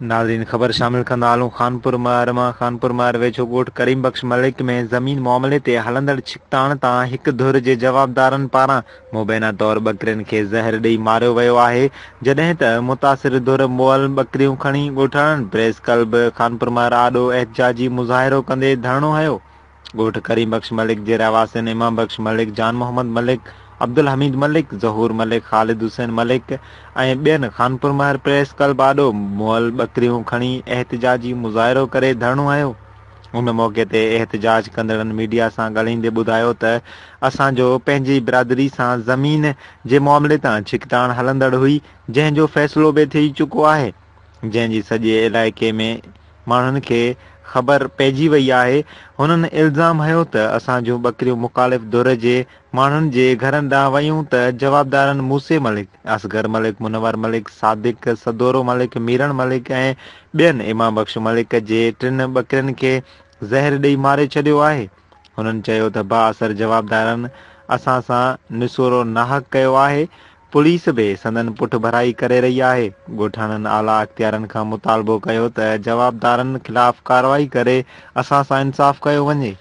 ناظرين خبر شامل ڪندا هلون خانپور مهر مان خانپور مهر ويجهو ڳوٺ ڪريم بخش ملڪ ۾ زمين معاملي تي هلندڙ ڇڪتاڻ تان هڪ ڌر جي جوابدارن پاران مبينا طور ٻڪرين کي زهر ڏئي ماريو ويو آهي جڏهن ته متاثر ڌر مئل ٻڪريون کڻي ڳوٺاڻن پريس ڪلب خانپور مهر آڏو احتجاجي مظاهرو ڪندي ڌرڻو هنيو. ڳوٺ ڪريم بخش ملڪ جي رهواسين امام بخش ملڪ، جان محمد ملڪ، عبدالحميد ملڪ، ظهور ملڪ، خالد حسين ملڪ ۽ ٻين خانپور مهر پريس ڪلب آڏو مئل ٻڪريون کڻي احتجاجي مظاهرو ڪري ڌرڻو هنيو. ان موقعي تي احتجاج ڪندڙن ميڊيا سان ڳالهائيندي ٻڌايو ته اسان جو پنهنجي برادري سان زمين جي معاملي تان ڇڪتاڻ هلندڙ هئي جنهن جو فيصلو به ٿي چڪو آهي جنهن جي سڄي علائقي ۾ ماڻهن کي خبر پئجي وئي آهي، هنن الزام هنيو ته اسان جون ٻڪريون مخالف ڌر جي ماڻهن جي گهرن ڏانهن ويون ته جوابدارن موسي ملڪ، اصغر ملڪ، منور ملڪ، صادق سدورو ملڪ، ميرڻ ملڪ ۽ ٻين امام بخش ملڪ جي ٽن ٻڪرين کي زهر ڏئي ماري ڇڏيو آهي. هنن چيو ته بااثر جوابدارن اسان سان نسورو ناحق ڪيو آهي، پوليس به سندن پٺڀرائي ڪري رهي آهي، ڳوٺاڻن اعليٰ اختيارن کان مطالبو ڪيو ته جوابدارن خلاف ڪارروائي ڪري اسان سان انصاف ڪيو وڃي.